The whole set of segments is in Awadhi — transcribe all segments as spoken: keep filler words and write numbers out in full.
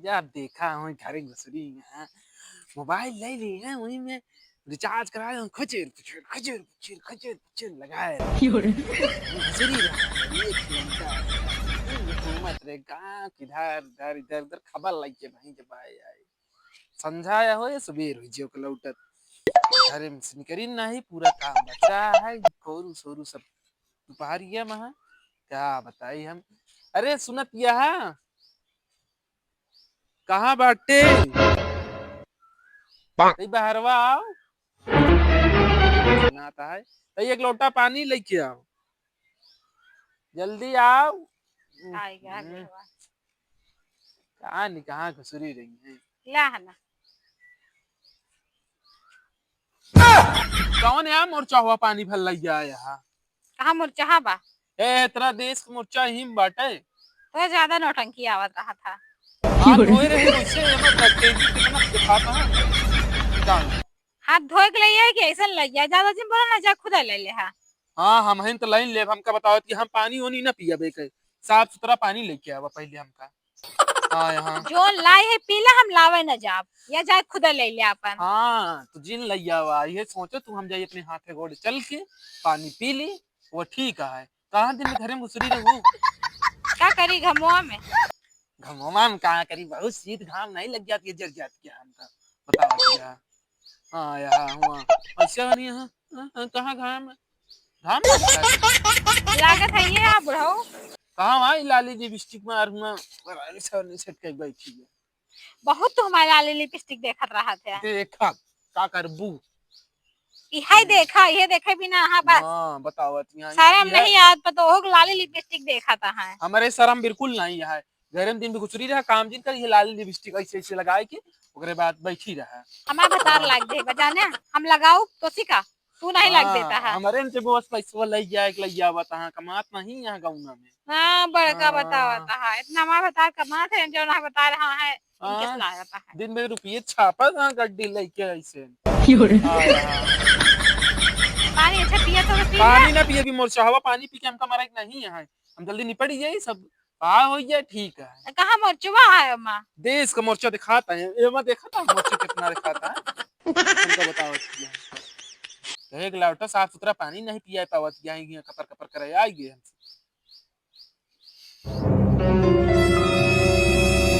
यार, देखा हूँ घरे घुसरी हैं, मोबाइल ले ली है, वही में रिचार्ज कराए हूँ, खुचर पुचर, खुचर पुचर, खुचर पुचर लगाए रहे। क्यों रे? घुसरी रहा है, एक घंटा। घूमत रहे गाँव, किधर, इधर, इधर, उधर, खबर लग के वहीं जब आए, आए। संझा या हो या सुबेर हो, जियो के लौटत। घरे में से निकरी नहीं, पूरा काम बचा है, खोरू सोरू सब दोपहरिया में है। क्या बताई हम। अरे, सुनत यह कहाँ बाटे? पाक। तई बहरवा आओ। सुनाता है। तई एक लोटा पानी लेके आओ। जल्दी आओ। आएगा हम्म। अगलवा। कहाँ नहीं, कहाँ घुसरी रही है। ला है ना। कौन है मोर चहुआ पानी भर लग गया यहाँ? कहाँ मोर चहा बा? ए, तेरा देश के मोर चहा ही में बाटे। तो ज्यादा नौटंकी आवत रहा था। हाथ धोए रहे वैसे, ये मत रख, तेजी कितना दिखाता है। जान। हाथ धोए के लिए है कि ऐसा लग गया? ज्यादा जिन बोला ना, जा खुदा ले ले हा। हाँ, हम हैं तो लाइन लेब, हमका बतावत कि हम पानी ओनी ना पियबे के, साफ सुथरा पानी लेके आवा पहले हमका। हाँ, यहाँ। जो लाई है पीला, हम लावे न जाब, या जाए खुदा ले ले अपन। हाँ, तो जिन लैया आवा, ये सोचो तू, हम जाई अपने हाथे गोड़े चल के पानी पी ली, वो ठीक है। कहाँ दिन में घरे में घुसरी रहू? का करी घमवा में? घमवा में कहाँ करी, बहुत शीत घाम नहीं लग जाती है, जर जाती है हमका। बताओ भैया। हाँ, यहाँ हुआ। अच्छा नहीं है। हाँ, हाँ, कहाँ घाम है? घाम लग जाती है। लागत है ये आप बुढ़ऊ। कहाँ भाई लाली लिपस्टिक मार हुआ, ऐसा नहीं सटके बैठी है। बहुत तो हमारे लाली लिपस्टिक देखत रहा थे। देखा, का करबू? इहे हम्म। देखा, इहे देखे बिना, हाँ, बस। हाँ, बताओ, अतिया, शर्म इहे नहीं आत, पर तो ओह लाली लिपस्टिक देखत है। हमारे शर्म बिल्कुल नहीं है। घरे में दिन भी घुसरी रहा, काम जिन कर, ये लाली लिपस्टिक ऐसे, ऐसे लगाए के, ओकरे बाद बैठी रहा। हमार भतार हाँ। लाग दे, बजाने, हम लगाऊ, तो सिका, तू नहीं लाग हाँ, देता है। हमारे इनसे बस पैसवा लग जाए, लग जावा, तहाँ कमात नहीं यहाँ गौना में। हाँ, बड़का हाँ। बतावत है, इतना हमार भतार कमात है, जो ना बता रहा है, इनके हाँ, से लागत है। दिन में रुपये छापत है, गड्डी लेके ऐसे। क्यों रे? हाँ, हाँ। पानी अच्छा पिया तो पी पानी ले। ना पिए, भी मोर चहवा पानी पी के हमका मरे के नहीं है, हम जल्दी निपट जाए सब। का हो गया, ठीक है। कहाँ मोर चुआ है अम्मा? देश का मोर्चा दिखाता है, ये मत देखा था मोर्चा कितना दिखाता है। तुमको बताओ, एक लोटा साफ सुथरा पानी नहीं पिया पावत, यहाँ, यहाँ कपर कपर करे आ गए हमसे।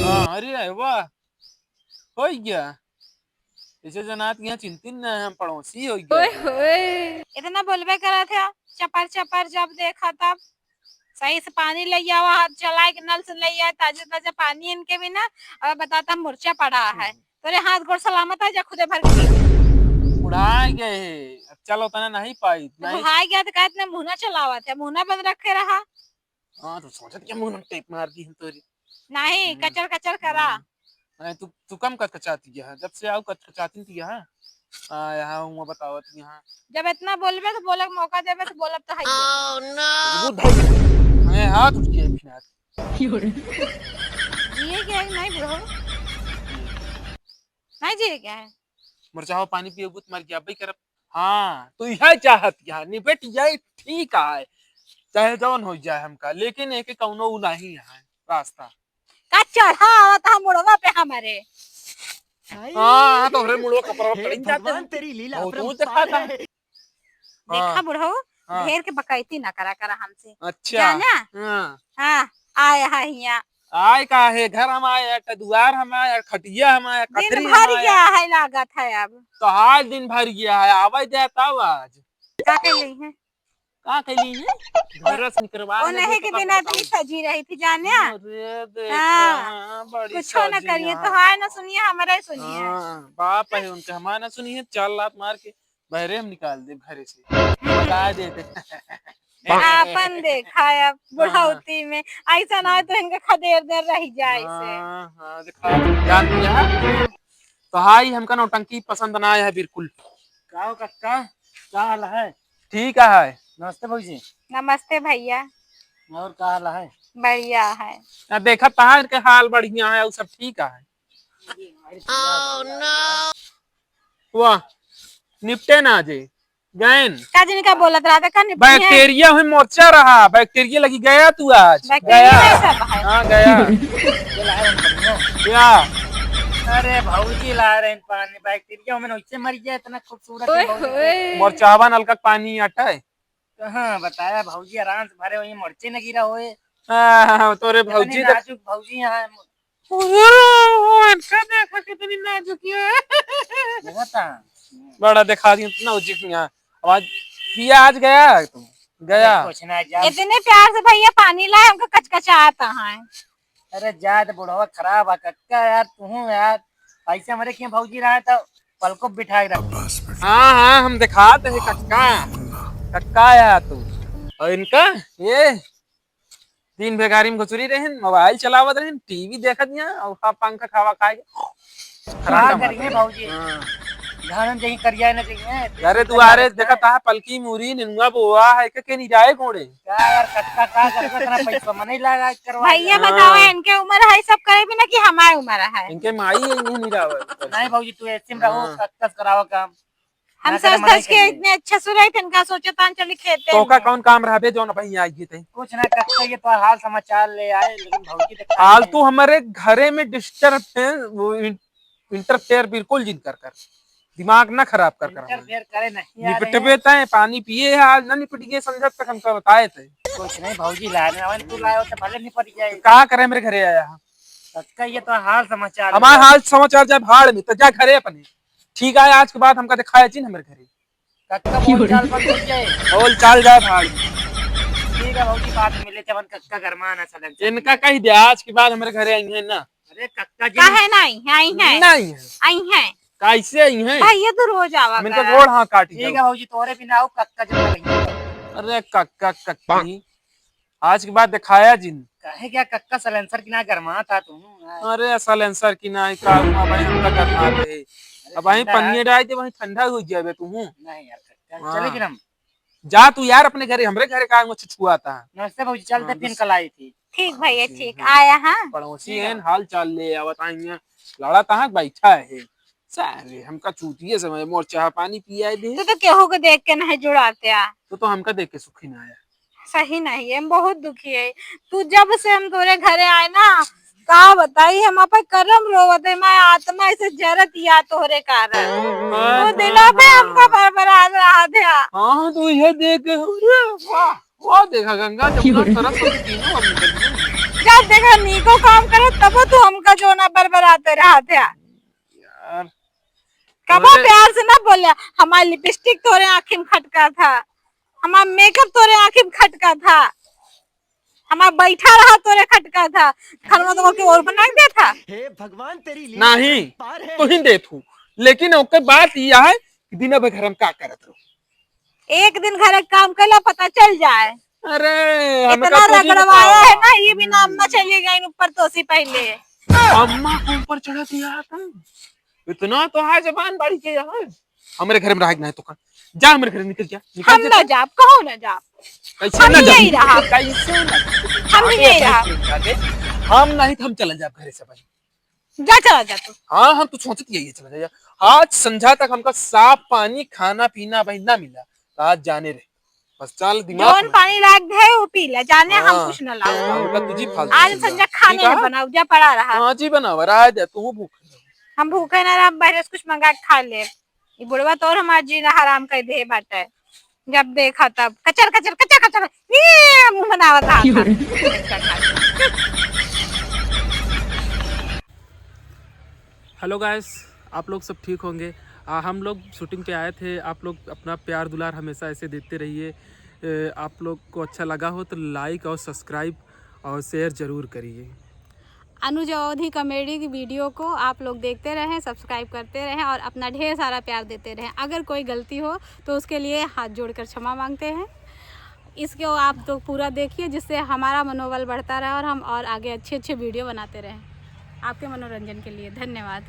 हाँ, अरे वाह, हो गया। इसे जनात यहाँ चिंतिन न है, हम पड़ोसी हो गया। ओए होए। इतना बोलबे करत है, चपर चपर जब देखा तब। सही से पानी ले आवा, हाथ चलाए के नल से ले आए, ताजा ताजा पानी इनके भी ना। अब बताता मोर्चा पड़ा है। हम्म। तोरे हाथ गोड़ सलामत है, जा खुदे भर के पी। बुढ़ाए गए है, अब चल उतना नहीं पाई, नहीं। बुढ़ाए गया तो कहत ना मुँह ना चलावत है, मुँह ना बंद रखे रहा। हाँ, तो सोचत क्या मुँह में टेप मार दी हम तोरी। नहीं, हम्म। कचर कचर करा। हम्म। नहीं, तू, तू कम कचकचाती है, जब से आओ कचकचाती थी यहाँ। हाँ, यहाँ हुआ बतावत यहाँ। जब इतना बोलबे तो बोले के मौका देबे तो बोलब तो है। Oh, no। तो वो धर के, मैं हाथ उठ गया फिर हाथ। जिए के है कि नहीं बुढ़ऊ? नहीं जिए के है? मोर चहवा पानी पिए तो मर गया, अबे करब। हाँ, तो यह चाहत क्या? निपट जाए, ठीक है, चाहे जौन हो जाए हमका, लेकिन एक कौनो उ नहीं है रास्ता। का चढ़ा आवत है मुड़वा पे हमारे। हाँ, हाँ, तो हरे मुड़वा कपड़ा हे पकड़ जाते भगवान, हैं। तेरी लीला बहुत अपरंपार ऊंच दिखाता है। है। देखा हाँ। बुढ़ऊ, हाँ। ढेर के बकैती ना करा करा हमसे। अच्छा। जाना? हाँ। हाँ, आए हा हिया। आए का है, घर हम आए, अट दुआर हम आए, अट खटिया हम आए, दिन कतरी भर हम आए। गया है लागत है अब। तो आज दिन भर गया है, आवे दे तब आज। का कर ली है? का कर ली है? घर से निकलवा ओ ले, नहीं तो के कब बिना बताऊं? इतनी सजी रही थी जाने। अरे देखो, हाँ। हाँ, बड़ी कुछो न सजी करिए, यहाँ। तो हाय न सुनिए, हमारा ही सुनिए। हाँ, बाप है उनके, हमारा न सुनिए, चार लात मार के बहरे हम निकाल दे घरे से। बता देते। आपन देखा है अब हाँ, हाँ। बुढ़ौती में, ऐसा ना हो तो इनका खदेर देर रह जाए इसे। हाँ, हाँ, देखा, जान लिया है। तो हाई हमका नौटंकी पसंद ना आया है बिल्कुल। का हो कक्का, का हाल है? ठीक है। नमस्ते भौजी। नमस्ते भैया। और का हाल है? बढ़िया है। आ, देखा तहार के हाल बढ़िया है, और सब ठीक है। वाह, निपटे ना जे, गैन। का जिनका बोलत रहा था, का निपटे हैं? बैक्टीरिया हुई मोर्चा रहा, बैक्टीरिया लगी गया तू आज, बैक्टीरिया गया। है सब है। हाँ, गया। क्या? अरे भौजी ला रहे हैं पानी, बैक्टीरिया में वैसे मर गया, इतना खूबसूरत है ओए भौजी। होए। मोर चाहवा नलका के पानी आटा है। कहाँ बताया भौजी, आराम से भरे हुए, मरचे न गिरा होए। हाँ, हाँ, तोरे इतनी भौजी देख। नाजुक भौजी यहाँ है। अरे, वो इनका देखा कितनी नाजुक है। देखा था? बड़ा दिखा दी, इतना उचित नहीं है। अब आज पिया आज गया है तू? गया। अरे, कुछ ना, जा। इतने प्यार से भैया पानी लाए, हमको कचकचाता है। अरे, जा तो बुढ़वा खराब है, कक्का यार, तू यार, ऐसे हमारे क्यों भौजी रहा है तो पलको बिठा के रख। हाँ, हाँ, हम दिखाते हैं कक्का। कक्का यार तू। और इनका, ये दिन भर गाड़ी में घुसुरी रहन, मोबाइल चलावत रहन, टीवी देखत यहाँ, और खा पंखा खावा खाए के। का खराब करिए बात है। भौजी? हाँ। धान जहीं करिया न जइए। अरे दुआरे देखा ता पलकी मुरी निनुआ बोआ है के, के नहीं जाए कोड़े। का यार कक्का का करबे इतना पैसा मने लगा करवा भैया दे। बताओ, हाँ। इनके उम्र है सब करे भी ना कि हमारे उम्र है। इनके माई है, इन्हें नहीं जावे। नहीं भौजी, तू ऐसे में रहो, हाँ। कक्का से करावा काम। हम ना करे, सच मना सच के करिए। इतने अच्छे सुरे थे, इनका सोचे तान चली खेते तो का में। कौन काम रहबे जौन भाई आई गई थे? कुछ ना कक्का, ये तो हाल समाचार ले आए, लेकिन भौजी तो खाली हाल नहीं। तू हमारे घरे में डिस्टर्ब है, वो इन-, इंटरफेयर बिल्कुल जिन कर कर, दिमाग ना खराब कर कर हमारे। इंटरफेयर करे नहीं आ रहे निपटबे हैं। तय, पानी पिए है, आज ना निपट गए, संझा तक हमका बताए थे। कुछ नहीं भौजी, लाए ना, तू लाए हो तो भले निपट जाए। तो का करे मेरे घरे आया है? कक्का ये तो हाल समाचार हमारे है। हाल समाचार जाए भाड़ में, तो जा घरे अपने। ठीक है, आज के बाद हमका दिखाया जिन हमारे घरे। कक्का बोल चाल बंद हो जाए। बोल चाल जाए भाड़ में। ठीक है भौजी, बाद में मिले, जवन कक्का गरमान है सलन से। इनका कही दे, आज के बाद हमारे घरे आई है ना। अरे कक्का जी। काहे नहीं? आई है। नहीं है। आई है। कैसे आई है? भैया तो रोज आवा हम इनका करा। गोड़ हाथ काटी ठीक जाओ। है भौजी, तोरे बिना आओ कक्का जब तक नहीं। अरे कक्का कक्की, आज के बाद दिखाया जिन। काहे क्या कक्का सलेंसर की ना गरमा था तू? अरे सलेंसर की ना का हुआ भाई, हमका गरमा दे। अरे अब वहीं ठंडा है। पनिया डाल दे, वहीं ठंडा हो जाबे तू। नहीं यार कक्का, हाँ। चले कि हम? जा तू यार अपने घरे, हमरे घरे का मुझे छुआता है। नमस्ते भौजी, चलते हाँ, फिर बस। कल आई थी। ठीक भैया, ठीक ठीक, है। आया हाँ। पड़ोसी ठीक है। हैं, हाल चाल ले आवत आई हैं। लड़ा तहाँ बैठा है। सारे हमका चूतिए समझ, मोर चाह पानी पियाए दे। तू तो केहू को देख के नहीं जुड़ाते आ। तो, तो हमका देख के सुखी ना आया। सही नहीं है, हम बहुत दुखी है। तू जब से हम तोरे घरे आए ना, का बताई, हम अपन करम रोवत है, मैं आत्मा ऐसे जरत या तोहरे कारण। हाँ, वो हाँ, दिला पे हाँ। हमका बरबरात रहा था। हाँ, तो यह देख के, अरे वाह, वाह, देखा गंगा, जमुना, सरस्वती तीनों हम निकल गए। जब देखा नीको काम करे, तबो तू हमका जो ना बरबराते रहा था। यार, कबो अरे। प्यार से ना बोले, हमार लिपस्टिक तोरे आँखी में खटका था, हमार मेकअप तोरे आँखी में खटका था, हमार बैठा रहा तोरे खटका था, खनवा तो के और बना के दे था। हे भगवान, तेरी लीला नहीं, अपरंपार है। तू ही दे तू, लेकिन ओके बात यह है कि दिन भर घर में का करत रहो। एक दिन घर के काम कैला पता चल जाए। अरे, हमका इतना कुछ नहीं रगड़वाया बतावा। है ना, ये भी ना अम्मा चली गई ऊपर तोसी पहले। अम्मा को ऊपर चढ़ा दिया था। इतना तो है जबान बाड़ी के यार। हमरे घर में रहा के नहीं तो का? जा हमरे घर निकल जा, निकल हम जा ना तू। जाब, कहूँ ना जाब। कैसे हम ना जाब? यही रहा। कैसे ना जाब? हम जाबे यही अपने रहा। घर जाबे। हम नहीं तो हम चल जाब घरे से भाई। जा चला जा तू। हाँ, हम तो सोचत यही चला जा। आज संझा तक हमका साफ पानी, खाना पीना भाई ना मिला, तो आज जाने रहे। बस चल दिमाग जौन में। पानी लाग है वो पी ले, जाने हम हाँ, कुछ ना लाओ। हमका तुझी फालतू आज चिल्ला। संझा खाने ठीक है? ना बनाओ, जा पड़ा रहा। हाँ जी बनावा, रहा दे, तू भूख। हम भूखे ना रहा, बाहर से कुछ मंगा के खा ले। ये बुढ़वा तोर हमार जीना हराम कर दे बाटे। जब देखा तब कचर, कचर, कचर, कचर, ये मुंह बनावत रहा था। हेलो गाइस, आप लोग सब ठीक होंगे। आ, हम लोग शूटिंग पे आए थे, आप लोग अपना प्यार दुलार हमेशा ऐसे देते रहिए। ए, आप लोग को अच्छा लगा हो तो लाइक और सब्सक्राइब और शेयर ज़रूर करिए। अनुज अवधी कॉमेडी की वीडियो को आप लोग देखते रहें, सब्सक्राइब करते रहें और अपना ढेर सारा प्यार देते रहें। अगर कोई गलती हो तो उसके लिए हाथ जोड़कर क्षमा मांगते हैं। इसको आप तो पूरा देखिए, जिससे हमारा मनोबल बढ़ता रहे और हम और आगे अच्छे अच्छे वीडियो बनाते रहें आपके मनोरंजन के लिए। धन्यवाद।